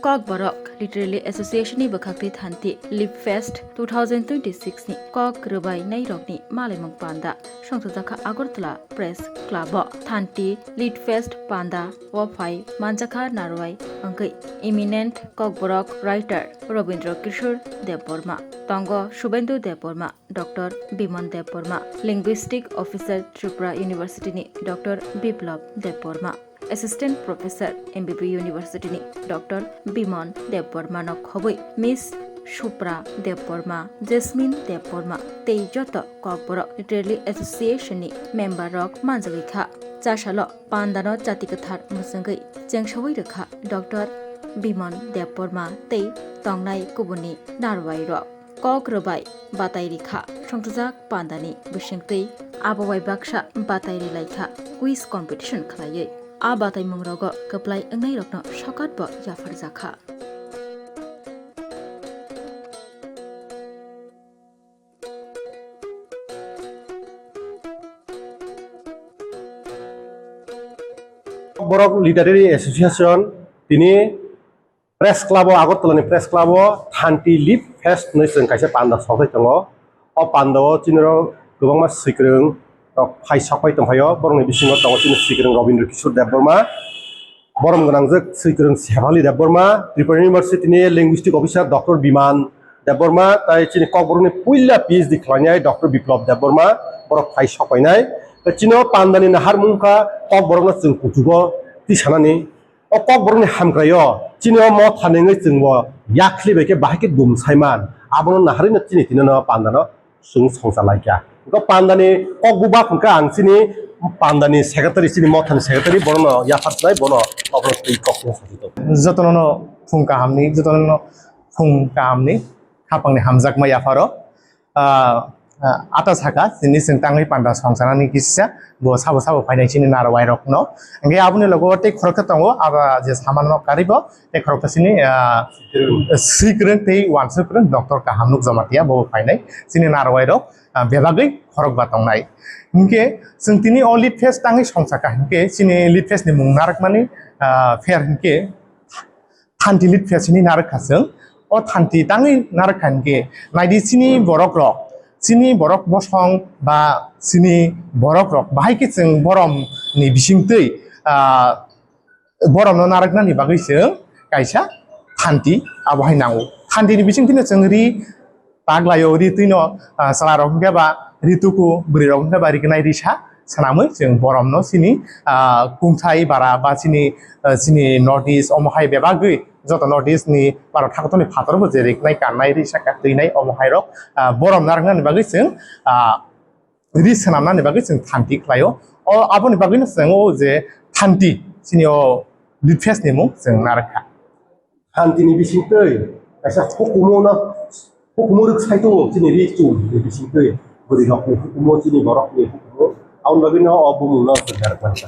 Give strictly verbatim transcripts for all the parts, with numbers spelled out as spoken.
Kokborok Literary Association ni bwkhaktwi thanti Lip Fest two thousand twenty-six ni kok rwbainairokni malaimung panda songchajakha Agartala Press Club o. Thanti Lit Fest panda o phai manjakha narwai wngwi eminent Kokborok writer Robindra Kishore Debbarma, tongo Subendu Debbarma, Doctor Biman Debbarma, Linguistic Officer Tripura University ni Doctor Biplab Debbarma, Assistant Professor M B B University ni Doctor Biman Debbarma no khobwi Miss Supra Debbarma, Jasmine Debbarma tei joto Kokborok Literary Association ni member rok manjagwi kha. Chasalo pandano chati kwthar mwchwngwi chengsawi rwkha Doctor Biman Debbarma tei tongnai kubuni narwai rok. Kok rwbai batai rikha songchajak pandani bisingtwi abo bai baksa batai rilaikha quiz competition khlaiwi. A bataimung rogo kwplai wngnairokno sokat bo yapharjakha. Borok Literary Association tini Press Club o, Agartala ni Press Club o Thanti Lit Fest hinwi chwng kaisa panda sokjak tongo. O panda o chini rok kwbangma swikwrwng rok phai sok pai tongphaio. Borokni bisingo tongo chini swikwrwng Robindra Kishore Debbarma, borom gwnangjak swikwrwng Shefali Debbarma, Tripura University ni Linguistic Officer Doctor Biman Debbarma, tai chini Kokborokni puila P H D khlainai Doctor Biplab Debbarma, borok phai sok painai. Tai chini o pandani naharmung kha Kokborokno chwng kuchugo tisanani. O Kokborokni hamkraio chini o motha nengwi chwngbo yakli bai khe bahai khe dum saiman, abono naharwino chini tini no pandano chwng songcha laikha. Hwnkhe pandani kok bubak hwnkhe ang chini pandani secretary, chini mothani secretary, bono yaphar chnai, bono obono twi kok no sajagwi tongo. Jotono no phung kahamni, jotono no phung kahamni, khapangni hamjakma yapharo. Ah, ah, ata saka, chini chwng tangwi panda songchanani kisa, bo sabo sabo phainai chini narwai rokno. Hwnkhe aboni logo tei khoroksa tongo, aba je samanno karibo, tei khoroksa chini, ah, swikwrwng tei uansuk kwrwng doctor kaham nuk Jamatia bo phainai chini narwai rok, ah, bebagwi khorokba tongnai. Hwnkhe chwng tini o Lit Fest tangwi songchakha hwnkhe chini Lit Fest ni mung narwkmani, ah, fair hwnkhe Thanti Lit Fest hinwi narwkha chwng. O thanti tangwi narwkha hwnkhe naidi chini borok rok, chini borok bosong ba chini borok rok bahai khe chwng borom ni bisingtwi, ah, borom no narwknani bagwi chwng kaisa thanti abo hai nango. Thanti ni bisingtwi no chwng ri, Taklaio ri twino, ah, chwla rok hwnkhe ba ri tuku, bwrwi rok hwnkhe ba ri kwnai risa swnamwi chwng borom no chini, ah, kungthai bara ba chini, ah, chini North East omo hai bebagwi joto North East ni Bharat hakotor ni phator bo je ri kwnai kannai risa ka twinai omo hai rok, ah, borom narwknani bagwi chwng, ah, ri swnamnani bagwi chwng thanti khlaio. O aboni bagwino chwng o je thanti chini o Lit Fest ni mung chwng narwkha. Thanti ni bisingtwi kaisa hukumu no, hukumu rwksai tongo chini ri chum ni bisingtwi, bwrwi rok ni hukumu, chini borok ni hukumu, aboni bagwi no o bumung no chwng narwk mankha.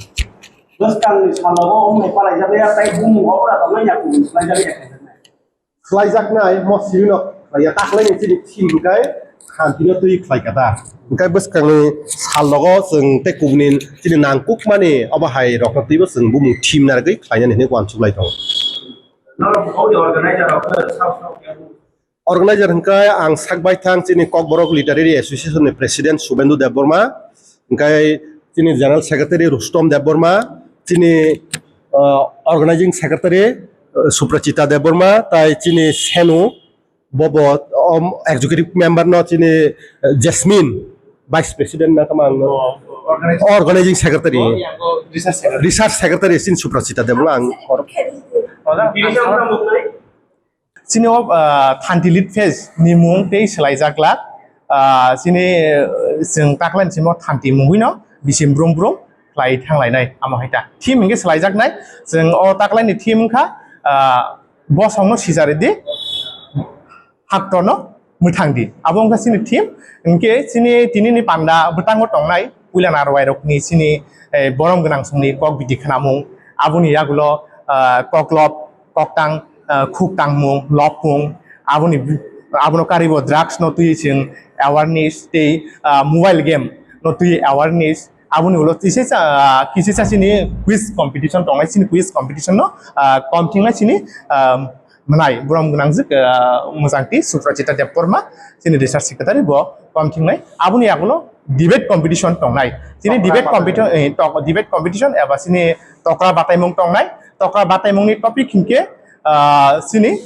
Bwskang ni salo o wng palai jak ya, tai bumung o pura tongo ya, bumung khlai jak ya. Khlaijaknai mo simi no khlaiya, taklai ni chini thim hwnkhe khanti no twi khlai kha da. Hwnkhe bwskangni sal logo chwng tei kubuni chini nangkukmani obo hai rokno twibo chwng bumung thim narwgwi khlainani hinwi uansuk lai tongo. Norok bo organizer rok sao sao khe. Organizer hwnkhe ang sak baithang chini Kokborok Literary Association ni President Subendu Debbarma, hwnkhe chini General Secretary Rustom Debbarma, chini, ah, Organizing Secretary, ah, Suprachita Debbarma, tai chini Senu, bobo, um, Executive Member no chini, ah, Jasmine, Vice President na tamo ang no? Oh, organizing. Organizing Secretary. Oh, yang ko Research Secretary. Research Secretary chini Suprachita Debbarma ang. Chini o, ah, Thanti Lit Fest ni mung tei swlaijakla, ah, chini, eh, chwng taklaini simo thanti mungwino bisim brum brum khlai thanglainai amo hai ta. Theme hwnkhe swlaijaknai, chwng o taklaini theme wngkha, ah, bosongno sijari di, haktorno mwthang di. Abo wngkha chini theme, hwnkhe chini tinini panda bwtango tongnai puila narwai rokni chini, eh, borom gwnang songni kok bidi khnamung, aboni yagulo, ah, koklop, koktang, ah, khuk tangmung, lopmung, aboni, abono karibo drugs no twi chwng awareness tei, ah, mobile game no twi awareness, aboni ulo kisa, ah, kisa chini quiz competition tongnai, chini quiz competition no, ah, kom thingnai chini, ah, mwnai, borom gwnangjwk, ah, Mujangti Suprajita Debbarma, chini research secretary bo bam thingnai. Aboni yagulo debate competition tongnai. Chini Tokra debate competition, eh, tok-, debate competition eba chini tokra bataimung tongnai. Tokra bataimungni topic hinkhe, ah, chini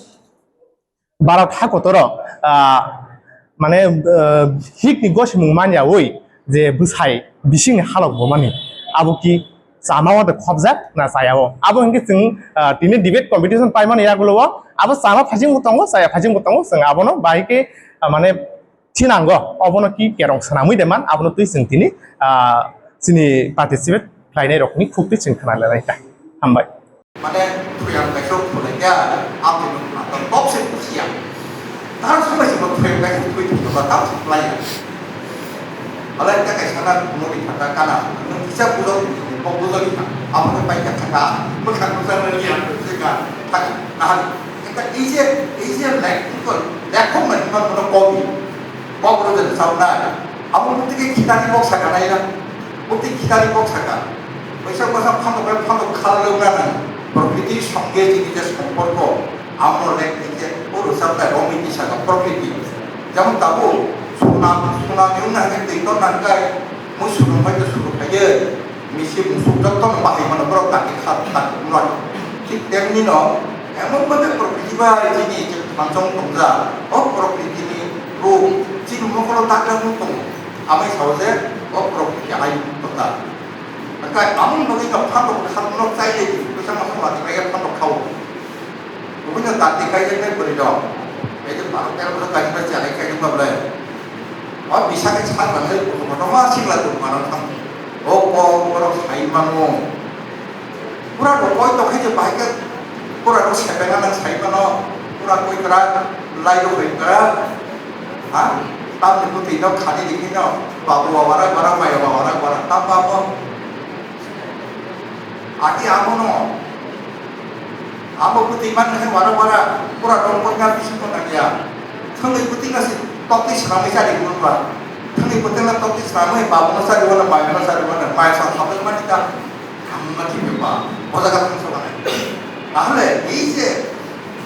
Bharat hakotoro, ah, mane, ah, hikni gosimung manyaui je bwsai bisingni halok bomani, abo ki chama o de khobjak na chaya o? Abo hinkhe chwng, ah, tini debate competition paimani yagulo o abo chama phaisingbo tongo, chaya phaisingbo tongo, chwng abono bahai khe, ah, mane thinango, obono ki kerong swnamwi de man, abono twi chwng tini, ah, chini participate khlainai rokni khuk twi chwng khna lanai kha. Hambai. Mane, thuyang kaisa thulaikha, ang tini nang tong kok se bujiya. Tar sumai se bo thuyang kaisa thui thung ba tam se plai. Alai ta kaisa na nori thaka kana, nung kisa bujo, bo bujo ni thaka, abo ke pai thaka, mo kha bujo ni ya, se ka, thaka, na hali. Ekta easy, easy like, lekho mani ma kono kobi. Kok rwjak rwchapnai. Abo bwtwi khe khitani kok saka nai na. Bwtwi khitani kok saka. Waisa waisa phano bai phano khalwk na nang. Prokriti songe chini je somporko. Amo rek ni je o rwchapnai romwi ni saka prokriti. Jemon tabuk suna, suna ni wngna hwnkhe twi ton nangkai. Mui sunu bai to sunu khaye. Misi musuk jotto no bahai mano borok kati kha kha mlai. Thik temni no emon bhabe prokriti bai chini je thansong tongja. O prokriti ni ruk chini mokolo takra mung tongo. Amai sao je o prokriti ai tongja. Angkai amung no kha phantok kha no chai le. Bisa ma kha ma kha phantok khao. Buino dati kaijaknai bwrwi rok. Kaijakma, tero bwsa kaijakma chari kaijakma bwlai. O bisa khe sak nang khe kutung kotorma sikla tong mano thang. O kok borok sai mano. Pura rok koi tong khe je bahai khe pura rok sepena nang sai mano. Pura koi kwrak, lai rok koi kwrak. Ha? Tamni bwtwi no khani di khe no. Babu wa warak warak, maya wa warak warak. Tam babo. Ati amo no. Amo bwtwi man khe wara wara pura rong koi na bisingo nangya. Thangwi bwtwi no se tokti swnamwi chari hwnba. Thangwi bwtwi no tokti swnamwi babu no chari wala mai no chari wala mai sa thamwi mani ta. Thangma thikhe ba. Boda ka thangsa ba nai. Ahole ei je,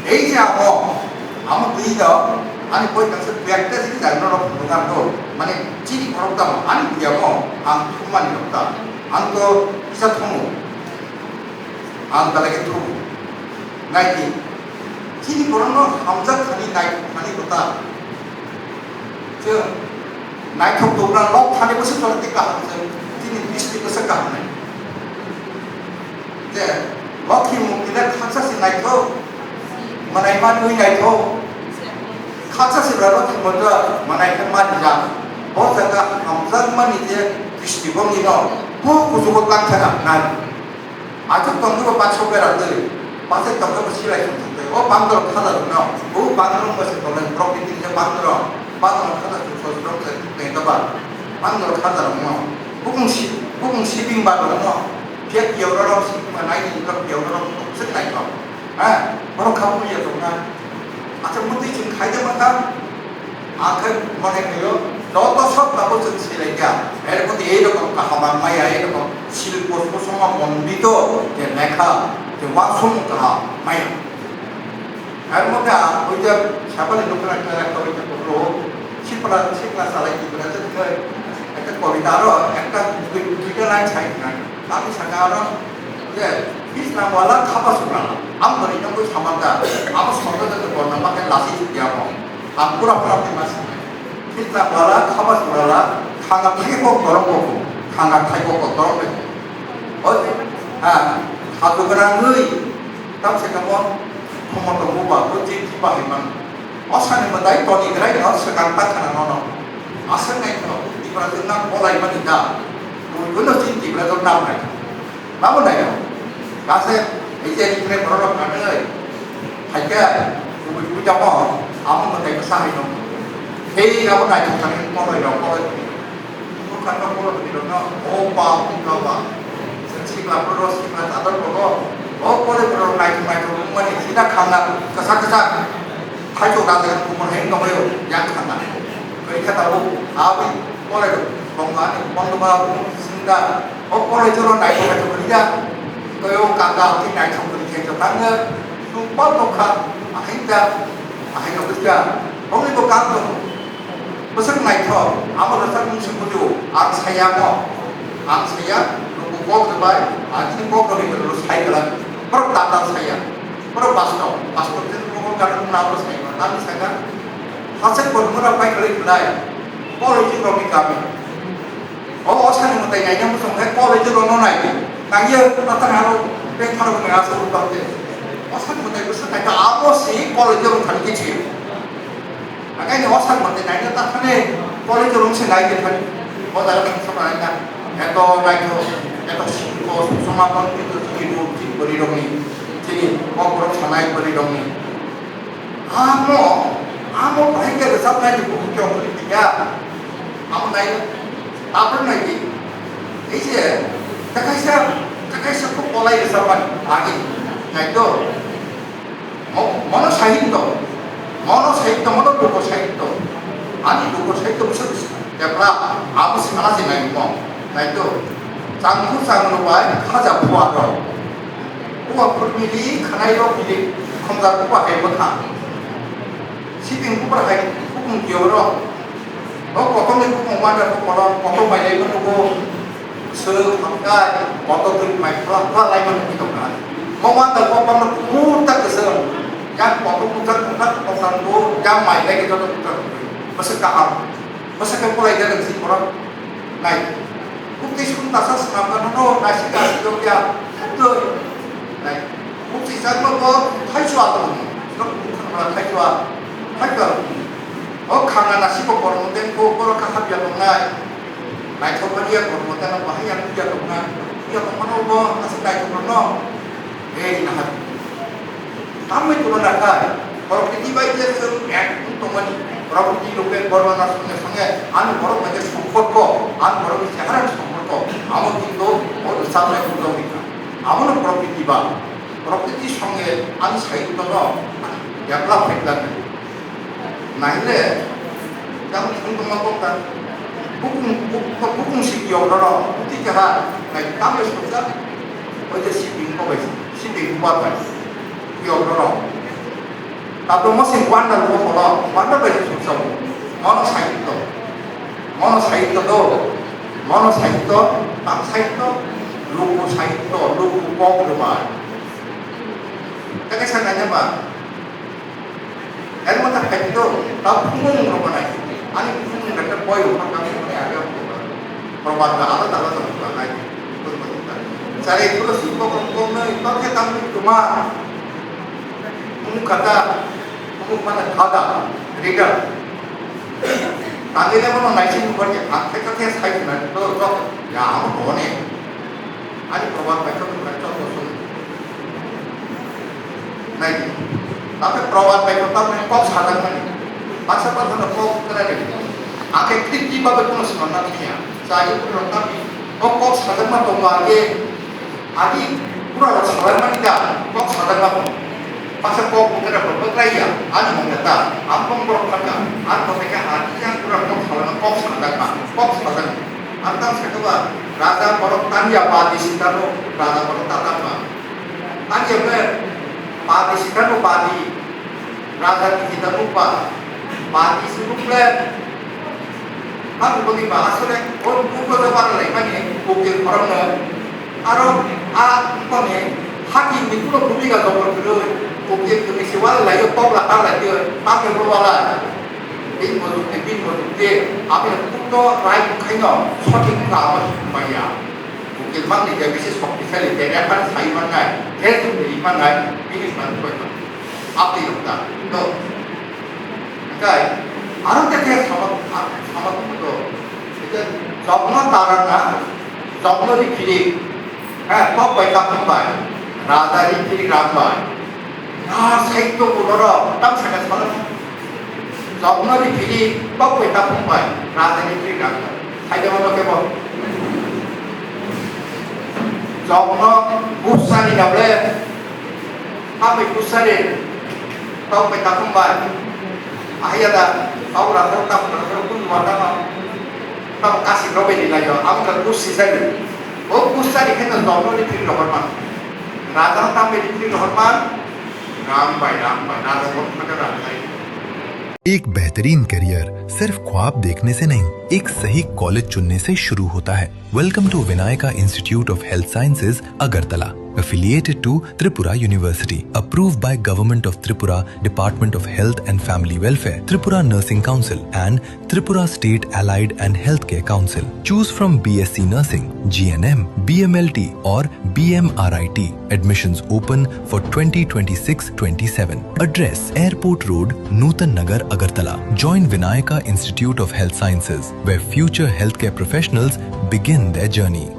ei je amo, amo twi no ani boi kangsa practice ki jagno rok phunukha to. Mane chini khorok tamo ani biyamo ang thumani rok ta. Ang to kisa thumu. Ang belai khe thubu. Nai di. Chini borokno hamjak thani, naithok thani kwtal. Chwng naithok tongna lok thani bwswk chwng tei kaham chwng. Chini dristi bwswk kaham nai. Je, Lokhi mukti le khaksa se naithok. Manai manwi naithok. Khaksa se bwrwi Lokhi mukti manai khe manijak. Bo jaga hamjakmani je dristi bongni no bo kuchugo tang khe nai. Achuk tongkhe bo baksa bera twi, bachai tongkhe bo silai song twi. O bandor khaja rok no, bo bandor wngma se tongmani borok ni tini je bandor, bandor khaja rok so rok twi tongba. Bandor khaja rok no, bukung si, bukung sibing ba rok no, phiya phiya oro rok sibing ba nai ni rok phiya oro rok sik nai rok. Ha, borok kha bu ya tong na. Acha mutwi chwng khai de ma ta. Ang khe mone khaio, joto sab tabuk chwng silai kha. Er mode ei rokom kaham ang maya, ei rokom sil kosmo songma mondito je lekha, je wansong kaham maya. Er mode ang oi je sabale nukra kara koi je kokro, sipra sikla salai kibra je khai, ekta kobita aro ekta dui, duita line sai khnai. Tamo saka aro je, Bisna wala khapa subrala. Ang bwrwi no bwi samanta. Amo soto joto borna ma khe lasi sukya mo. Ang pura pura twi ma sinai. Bisna wala khapa subrala. Khanga thai kok dorong kok. Khanga thai kok dorong kok. O, ha, khatu gwnangwi. Tam se kamo. Khomo tongo ba. O je ki bahai man. O sani mwtai toni grai no swkang ta khana nono. Aswk nai kheno Tipra jwk nam bolai mani da. Buino chin Tipra jwk nam nai. Nabo nai no. Kase ei je ni kre borok rok nai. Haikhe kubui kubui jamo amo mwtai bwsa hai no. Hei abo nai thok thani bolai rok bolai. Bukhano polo twi rokno, o ba, o ba ba. Sikla poro, sikla chador poro. O pore poro naithok naithok wngmani sida khangna kwchak kwchak. Thaichuk rajak kumun hai wngtongbaio yang khangna. Kwrwi khe tabuk aboni pore rok tongmani bondoma singda. O pore joro naithok naithok kwrwi ya. Tei o kanga hati naithok kwrwi khe kwthangno. Chwng pal nokha. Ahingka, ahingka bwswk, bongni bo kang tongo. Bwswk naithok, amo rwchapmung se bujo, ang saya mo. Ang saya, luku kok rwbai, ang chini kok rwbai rw sai kwlak. Borok tatal saya. Borok basto, basto je luku kok gana mung abo sai ma. Tamni saka, hachek bo mura pai kwlai kwlai. Polo jing rokni kami. O, o sani mwtai naina muchung khe college o no nai. Nangya takhani aro beng pharo nang asa ur bakte. O sani mwtai bwsa naikha abo si college o thani kichi. Angkhaini o sani mwtai naina takhani college o se nai de thani. O jaga thang sama naina. Eto naitho, eto singko, soma bang kito chini ro, chini bwrwi rokni. Chini o borok sanai bwrwi rokni. Amo, amo bahai khe rwchapnai ni bukhuk khe ongkha ya. Amo nai, tabuk nai di. Ei je, takaisa, takaisa kok kolai rwchapmani agi. Nai to. Mo-, mono sahitto. Mono sahitto, mono luko sahitto. Ani luko sahitto bisa bisa. Tepra, amo sana se nai mo. Nai to. Changkhu changno bai khaja phuarok. Buwa phurmili khanairok bili khongjak buwa hai bwkha. Sibing bubar hai bukung kiyorok. O kotorni bukung wanda bukolok kotor bai lai mano bo. Sir hamkai kotor twi mai phla phla lai mano ki tongkha. Mo wanda bukolok kumur ta kwswng. Yang kotor mujak mujak kotor bo yang mai lai ke joto mujak. Bwswk kaham. Bwswk khe polai jagani si borok. Nai. Bukti sum tasa swnamgano no naisik asik ya. Twi. Nai. Bukti sakno bo thaichwa tongni. Nok bukti sakno thaichwa. Thaichwa tongni. O khana nasibo kormo den ko borok kha hapya tongnai. Naithok mani ya kormo den bahai ya puja tongnai. Puja tongmano bo aswk naithok no. Ei nahar. Tamni tulona khai, prokriti bai je chwng ek wng tongmani, prokriti rok bai bormana songe songe, ani borok bai je somporko, ani borok ni chehara ni somporko, amo kintu o rwchapnai bujo hwnkha. Amo no prokriti ba, prokriti songe ani sahityo no develop khai khlai. Naile, yang thung tongma kok ta, bukung, buk-, bukung si yok roro, buti keha, nai tamle sojak, oje si bing ko bai, si bing ko bai, yok roro. Tablo mo sing wanda lo polo, wanda bai sojak, mono sahityo, mono sahityo do, mono sahityo, tam sahityo, luku sahityo, luku kok rwbai. Kake sa nanya ba, Eno ta khaito, ta phunung rok nai. Ani phunung rok ta boi rok ta kami mane aga. Probad na ala ta ta ta nai. Sare pura si ko ko ko nai, ta ke tam tu ma. Phunung kata, phunung mana khada, reader. Tangile mano nai sin ko ke, akhir akhir sai na, to to ya amo ko ne. Ani probad bai khe buphai chok bo song. Nai di. Tabe probad bai khe tamni kok sajakmani. Baksa baksa no kok kwrwi di. Akhe thik thik babe kono swnamna thangya. Chai bwrwi rok tamni o kok sajakma tongo age. Agi bura rok sajakmani da kok sajakma tongo. Baksa kok bwtara kok bwkraiya. Ani mungya ta. Ang kong borok thangka. Ang kong thangka agi yang bura kok sajakma kok sajakma. Kok sajakma. Ang tang sakha ba, raja borok tangya badi sitano, raja borok tatangma. Tangya ble, badi sitano badi, raja ni sitano ba, badi sunu ble. Ang boni ba asole, o buko jabara lai mani, ukil borok no. Aro, a, boni, haki ni kuno bumi ga jabor kuno, ukil kuni siwal lai yo, tokla ta lai yo, tangya bro wala. Bini mojok de, bini mojok de, aboni putno rai wngkhaino sothik wngkha abo se wngmaya. Ukil mangni je bisi shoktisali, je rephar sai mannai, je chumri mannai, bini manwi koi mannai. Aboni rok da, do. Hingkai, aro te khe sama, sama tongmo do. Hingke jokno tarana, jokno rikiri, He, kok bai ta phung bai, raja ri phiri ram bai. Na sai to kuno ro, tam sa ka sala. Jokno ri phiri, kok bai ta phung bai, raja ri phiri ram bai. Sai de mo ke bo. Jokno busa ni gable, Tamni kusari, tau bai takhum bai. Ahya da, tau rakhor takhum rakhor kun wata ma. Tau kasi robe ni layo, ang ka kusi sari. O kusari khe no jokno ni phiri rohor man. Raja tamni phiri rohor man. Ram भाई, राम भाई, राम भाई, बहुत खतरनाक है। एक बेहतरीन करियर सिर्फ ख्वाब देखने से नहीं, एक सही कॉलेज चुनने से शुरू होता है। Welcome to Vinayaka Institute of Health Sciences, Agartala, affiliated to Tripura University, approved by Government of Tripura, Department of Health and Family Welfare, Tripura Nursing Council, and Tripura State Allied and Healthcare Council. Choose from B S C Nursing, G N M, B M L T or B M R I T. Admissions open for twenty twenty-six twenty-seven. Address: Airport Road, Nutan Nagar, Agartala. Join Vinayaka Institute of Health Sciences, where future healthcare professionals begin their journey.